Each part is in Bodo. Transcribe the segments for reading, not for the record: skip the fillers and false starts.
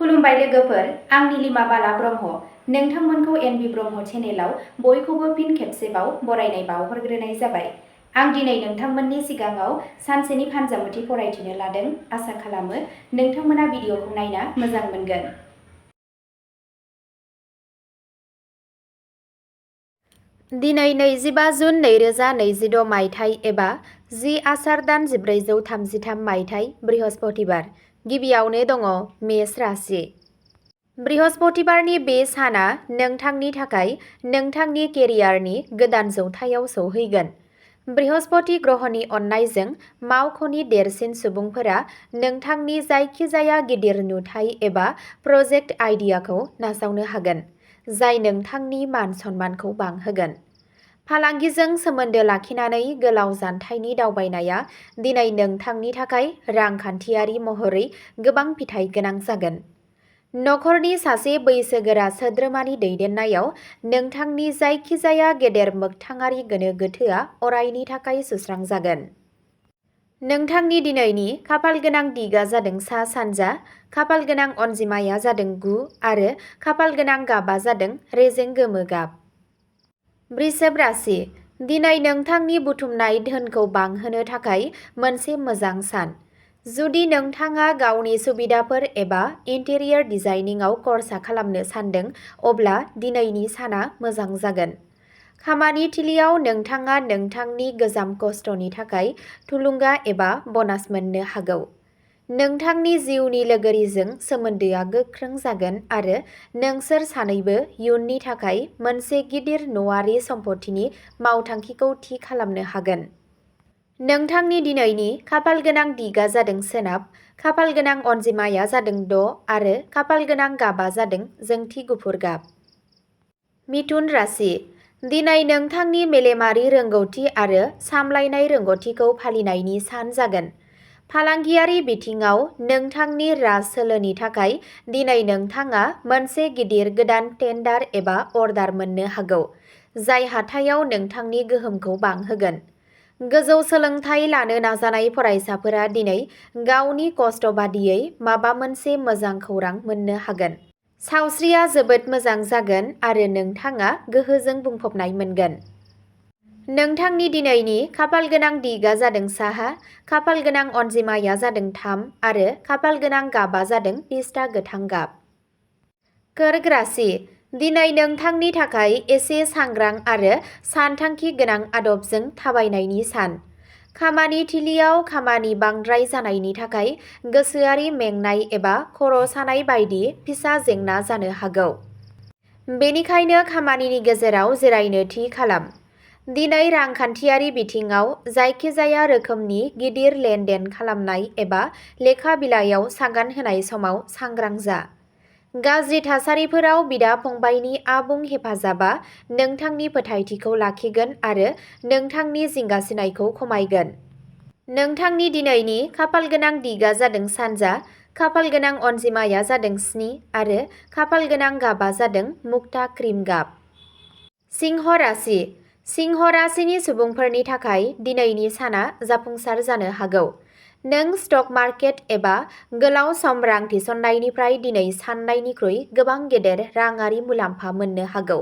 खुलुमबाय लोगोफोर, आं नीलिमा बाला ब्रह्म। नोंथांमोनखौ एनबि ब्रह्म चेनेलाव बयखौबो फिन खेबसेबाव बरायनाय बावहरग्रोनाय जाबाय। आं दिनै नोंथांमोननि सिगाङाव सानसेनि फानजामुथि फरायथिनो लादों। आसा खालामो नोंथांमोना भिडिअखौ नायना मोजां मोनगोन। दिनै 25 जुन 2026 मायथाइ एबा 10 आसार दान 1433 मायथाइ बृहस्पतिबार। गिबियावनो दङ मेष राशि। बृहस्पतिबारनि बे साना नोंथांनि थाखाय नोंथांनि केरियारनि गोदान जौथायाव सौहैगोन। बृहस्पति ग्रहनि अननायजों मावख'नि देरसिन सुबुंफोरा नोंथांनि जायखिजाया गिदिर नुथाय एबा प्रजेक्ट आइडियाखौ नाजावनो हागोन, जाय नोंथांनि मान सन्मानखौ बांहोगोन। फालांगिजों सोमोन्दो लाखिनानै गोलाव जानथायनि दावबायनाया दिनै नोंथांनि थाखाय रांखान्थियारि महरै गोबां फिथाइ गोनां जागोन। नखरनि सासे बैसोगोरा सोद्रोमानि दैदेननायाव नोंथांनि जायखिजाया गेदेर मोगथाङारि गोनो गोथोआ अरायनि थाखाय सुस्रांजागोन। नोंथांनि दिनैनि खाफालगोनां दिगा जादों सा-सानजा, खाफालगोनां अनजिमाया जादों 9 आरो खाफालगोनां गाबा जादों रेजें गोमो गाब। वृषभ राशि। दिनै नोंथांनि बुथुमनाय धोनखौ बांहोनो थाखाय मोनसे मोजां सान। जुदि नोंथाङा गावनि सुबिदाफोर एबा इन्टेरियर डिजाइनिंआव खर्सा खालामनो सानदों, अब्ला दिनैनि साना मोजां जागोन। खामानि थिलिआव नोंथाङा नोंथांनि गोजाम खस्थ'नि थाखाय थुलुंगा एबा ब'नास मोननो हागौ। नोंथांनि जिउनि लोगोरिजों सोमोन्दोआ गोख्रों जागोन आरो नोंसोर सानैबो इयुननि थाखाय मोनसे गिदिर न'आरि सम्पथिनि मावथांखिखौ थि खालामनो हागोन। नोंथांनि दिनैनि खाफालगोनां दिगा जादों सोनाब, खाफालगोनां अनजिमाया जादों 6 आरो खाफालगोनां गाबा जादों जोंथि गुफुर गाब। मिथुन राशि। दिनै नोंथांनि मेलेमारि रोंगौथि आरो सामलायनाय रोंग'थिखौ फालिनायनि सान जागोन। फालांगियारि बिथिङाव नोंथांनि राज सोलोनि थाखाय दिनै नोंथाङा मोनसे गिदिर गोदान टेन्डार एबा अर्डार मोननो हागौ, जाय हाथायाव नोंथांनि गोहोमखौ बांहोगोन। गोजौ सोलोंथाय लानो नाजानाय फरायसाफोरा दिनै गावनि खस्थ' बादियै माबा मोनसे मोजां खौरां मोननो हागोन। सावस्रिया जोबोद मोजां जागोन आरो नोंथाङा गोहोजों बुंफबनाय मोनगोन। नोंथांनि दिनैनि खाफालगोनां दिगा जादों साहा, खाफालगोनां अनजिमाया जादों 3 आरो खाफालगोनां गाबा जादों पिस्ता गोथां गाब। कर्क राशि। दिनै नोंथांनि थाखाय एसे सांग्रां आरो सानथांखि गोनां आदबजों थाबायनायनि सान। खामानि थिलिआव खामानि बांद्राय जानायनि थाखाय गोसोआरि मेंनाय एबा खर' सानाय बायदि फिसा जेंना जानो हागौ। बेनिखायनो खामानिनि गेजेराव जिरायनो थि खालाम। दिनै रांखान्थियारि बिथिङाव जायखिजाया रोखोमनि गिदिर लेनदेन खालामनाय एबा लेखा बिलाइयाव सागान होनाय समाव सांग्रां जा। गाज्रि थासारिफोराव बिदा-फंबायनि आबुं हेफाजाबा नोंथांनि फोथायथिखौ लाखिगोन आरो नोंथांनि जिंगासिनायखौ खमायगोन। नोंथांनि दिनैनि खाफालगोनां दिगा जादों सानजा, खाफालगोनां अनजिमाया जादों 7 आरो खाफालगोनां गाबा जादों मुक्ता क्रिम गाब। सिंह राशि। सिंह राशिनि सुबुंफोरनि थाखाय दिनैनि साना जाफुंसार जानो हागौ। नों स्टक मार्केट एबा गोलाव सम रां थिसननायनिफ्राय दिनै सान्नायनिख्रुइ गोबां गेदेर राङारि मुलाम्फा मोननो हागौ।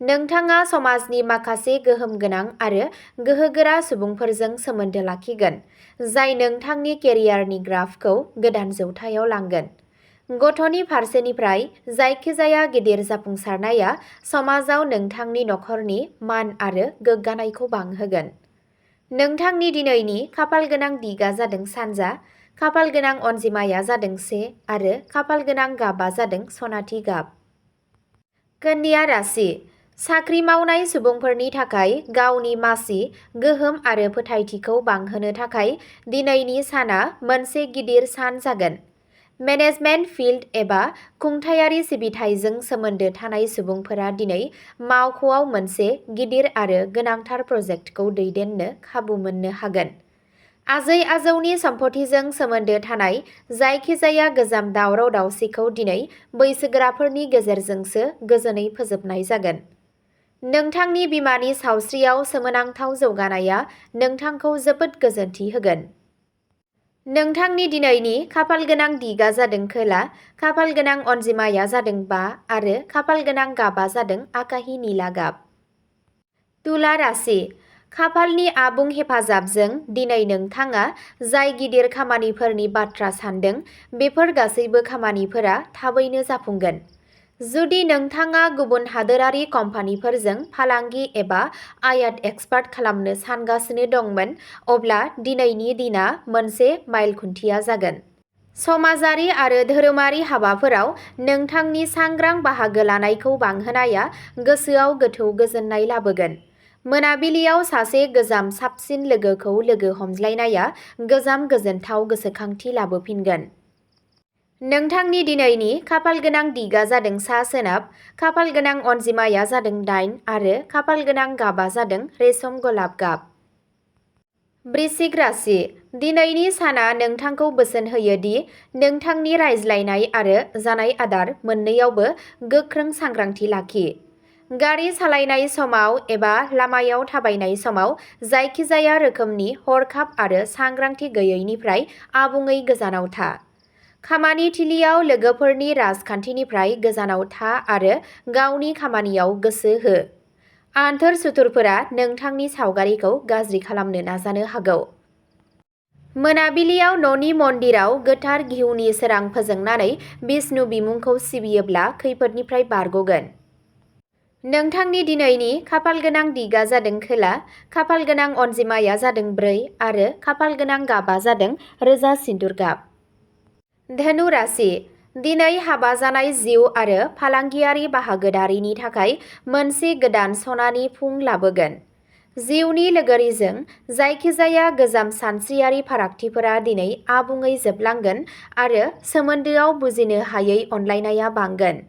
नोंथाङा समाजनि माखासे गोहोम गोनां आरो गोहोगोरा सुबुंफोरजों सोमोन्दो लाखिगोन, जाय नोंथांनि केरियारनि ग्राफखौ गोदान जौथायाव लांगोन। गथ'नि फारसेनिफ्राय जायखिजाया गिदिर जाफुंसारनाया समाजाव नोंथांनि नखरनि मान आरो गोग्गानायखौ बांहोगोन। नोंथांनि दिनैनि खाफालगोनां दिगा जादों सानजा, खाफालगोनां अनजिमाया जादों 1 आरो खाफालगोनां गाबा जादों सनाथि गाब। कन्या राशि। साख्रि मावनाय सुबुंफोरनि थाखाय गावनि मासि, गोहोम आरो फोथायथिखौ बांहोनो थाखाय दिनैनि साना मोनसे गिदिर सान जागोन। मेनेजमेन्ट फिल्ड एबा खुंथायारि सिबिथाइजों सोमोन्दो थानाय सुबुंफोरा दिनै मावख'आव मोनसे गिदिर आरो गोनांथार प्रजेक्टखौ दैदेननो खाबु मोननो हागोन। आजै-आजौनि सम्पथिजों सोमोन्दो थानाय जायखिजाया गोजाम दावराव-दावसिखौ दिनै बैसोगोराफोरनि गेजेरजोंसो गोजोनै फोजोबनाय जागोन। नोंथांनि बिमानि सावस्रियाव सोमोनांथाव जौगानाया नोंथांखौ जोबोद गोजोनथि होगोन। नोंथांनि दिनैनि खाफाल गोनां दिगा जादों खोला, खाफाल गोनां अनजिमाया जादों 5 आरो खाफाल गोनां गाबा जादों आकाहि निला गाब। तुला राशि, खाफालनि आबुं हेफाजाबजों दिनै नोंथाङा जाय गिदिर खामानिफोरनि बाथ्रा सानदों बेफोर गासैबो खामानिफोरा थाबैनो जाफुंगोन। जुदि नोंथाङा गुबुन हादोरारि कम्पानिफोरजों फालांगि एबा आयात एक्सपार्ट खालामनो सानगासिनो दंमोन, अब्ला दिनैनि दिना मोनसे माइलखुन्थिया जागोन। समाजारि आरो धोरोमारि हाबाफोराव नोंथांनि सांग्रां बाहागो लानायखौ बांहोनाया गोसोआव गोथौ गोजोननाय लाबोगोन। मोनाबिलियाव सासे गोजाम साबसिन लोगोखौ लोगो हमज्लायनाया गोजाम गोजोनथाव गोसोखांथि लाबोफिनगोन। नोंथांनि दिनैनि खाफाल गोनां दिगा जादों सा सोनाब, खाफाल गोनां अनजिमाया जादों 8 आरो खाफाल गोनां गाबा जादों रेशम गलाब गाब। वृश्चिक राशि, दिनैनि साना नोंथांखौ बोसोन होयो दि नोंथांनि रायज्लायनाय आरो जानाय आदार मोन्नैयावबो गोख्रों सांग्रांथि लाखि। गारि सालायनाय समाव एबा लामायाव थाबायनाय समाव जायखिजाया रोखोमनि हरखाब आरो सांग्रांथि गैयैनिफ्राय आबुङै गोजानाव था। खामानि थिलियाव लोगोफोरनि राजखान्थिनिफ्राय गोजानाव था आरो गावनि खामानियाव गोसो हो। आन्थोर सुथुरफोरा नोंथांनि सावगारिखौ गाज्रि खालामनो नाजानो हागौ। मोनाबिलियाव न'नि मन्दिराव गोथार घिउनि सोरां फोजोंनानै विष्णु बिमुंखौ सिबियोब्ला खैफोदनिफ्राय बारग'गोन। नोंथांनि दिनैनि खाफाल गोनां दिगा जादों खोला, खाफाल गोनां अनजिमाया जादों 4 आरो खाफाल गोनां गाबा जादों रोजा सिन्दुर गाब। धनु राशि, दिनै हाबा जानाय जिउ आरो फालांगियारि बाहागोदारिनि थाखाय मोनसे गोदान सनानि फुं लाबोगोन। जिउनि लोगोरिजों जायखिजाया गोजाम सानस्रियारि फारागथिफोरा दिनै आबुङै जोबलांगोन आरो सोमोन्दोआव बुजिनो हायै अनलायनाया बांगोन।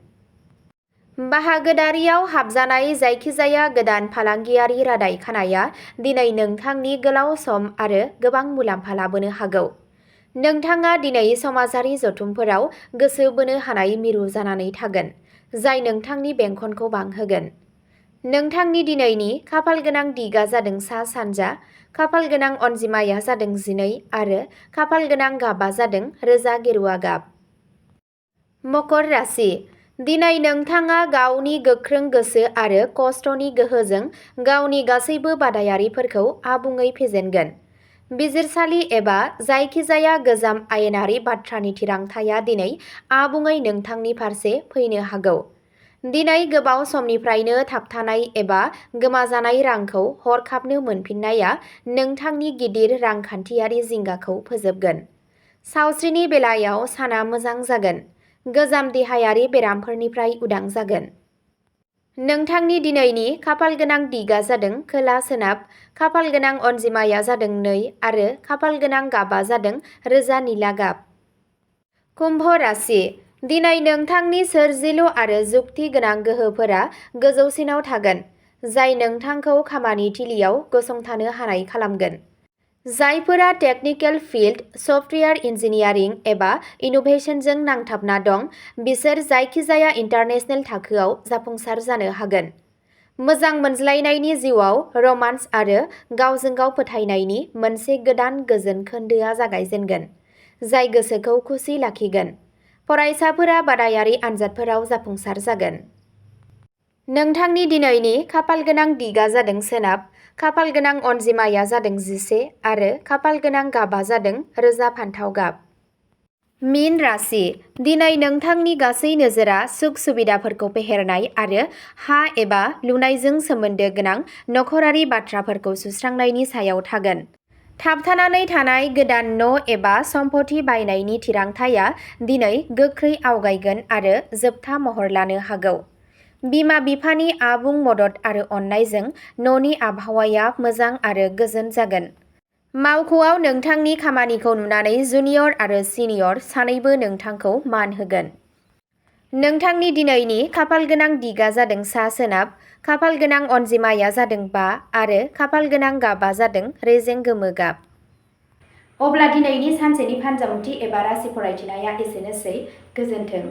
बाहागोदारियाव हाबजानाय जायखिजाया गोदान फालांगियारि रादाय खानाया दिनै नोंथांनि गोलाव सम आरो गोबां मुलाम्फा लाबोनो हागौ। नोंथाङा दिनै समाजारि जथुमफोराव गोसो बोनो हानाय मिरु जानानै थागोन, जाय नोंथांनि बेंखनखौ बांहोगोन। नोंथांनि दिनैनि खाफाल गोनां दिगा जादों सा सानजा, खाफाल गोनां अनजिमाया जादों 12 आरो खाफाल गोनां गाबा जादों रोजा गेरुवा गाब। मकर राशि, दिनै नोंथाङा गावनि गोख्रों गोसो आरो कष्टनि गोहोजों गावनि गासैबो बादायारिफोरखौ आबुङै फेजेनगोन। बिजिरसालि एबा जायखिजाया गोजाम आयेनारि बाथ्रानि थिरांथाया दिनै आबुङै नोंथांनि फारसे फैनो हागौ। दिनै गोबाव समनिफ्रायनो थाबथानाय एबा गोमाजानाय रांखौ हरखाबनो मोनफिननाया नोंथांनि गिदिर रांखान्थियारि जिंगाखौ फोजोबगोन। सावस्रिनि बेलायाव साना मोजां जागोन, गोजाम देहायारि बेरामफोरनिफ्राय उदां जागोन। नोंथांनि दिनैनि खाफाल गोनां दिगा जादों खोला सोनाब, खाफाल गोनां अनजिमाया जादों 2 आरो खाफाल गोनां गाबा जादों रोजा निला गाब। कुम्भ राशि, दिनै नोंथांनि सोरजिलु आरो जुक्ति गोनां गोहोफोरा गोजौसिनाव थागोन, जाय नोंथांखौ खामानि थिलियाव गसंथानो हानाय खालामगोन। जायफोरा टेकनिकेल फिल्ड, सफ्टवेयार इन्जिनियारिं एबा इनोभेशनजों नांथाबना दं, बिसोर जायखिजाया इन्टारनेशनेल थाखोआव जाफुंसार जानो हागोन। मोजां मोनज्लायनायनि जिउआव रमान्स आरो गावजों गाव फोथायनायनि मोनसे गोदान गोजोन खोन्दोआ जागायजेनगोन, जाय गोसोखौ खुसि लाखिगोन। फरायसाफोरा बादायारि आनजादफोराव जाफुंसार जागोन। नोंथांनि दिनैनि खाफाल गोनां दिगा जादों सोनाब, खाफाल गोनां अनजिमाया जादों 11 आरो खाफाल गोनां गाबा जादों रोजा फान्थाव गाब। मीन राशि, दिनै नोंथांनि गासै नोजोरा सुख सुबिदाफोरखौ फेहेरनाय आरो हा एबा लुनायजों सोमोन्दो गोनां नखरारि बाथ्राफोरखौ सुस्रांनायनि सायाव थागोन। थाबथानानै थानाय गोदान न' एबा सम्पथि बायनायनि थिरांथाया दिनै गोख्रै आवगायगोन आरो जोबथा महर लानो हागौ। बिमा-बिफानि आबुं मदद आरो अननायजों न'नि आबहावाया मोजां आरो गोजोन जागोन। मावख'आव नोंथांनि खामानिखौ नुनानै जुनियर आरो सिनियर सानैबो नोंथांखौ मान होगोन। नोंथांनि दिनैनि खाफाल गोनां दिगा जादों सा सोनाब, खाफाल गोनां अनजिमाया जादों 5 आरो खाफाल गोनां गाबा जादों रेजें गोमो गाब। अब्ला दिनैनि सानसेनि फानजामुथि एबा राशि फरायथिनाया एसेनोसै। गोजोन्थों।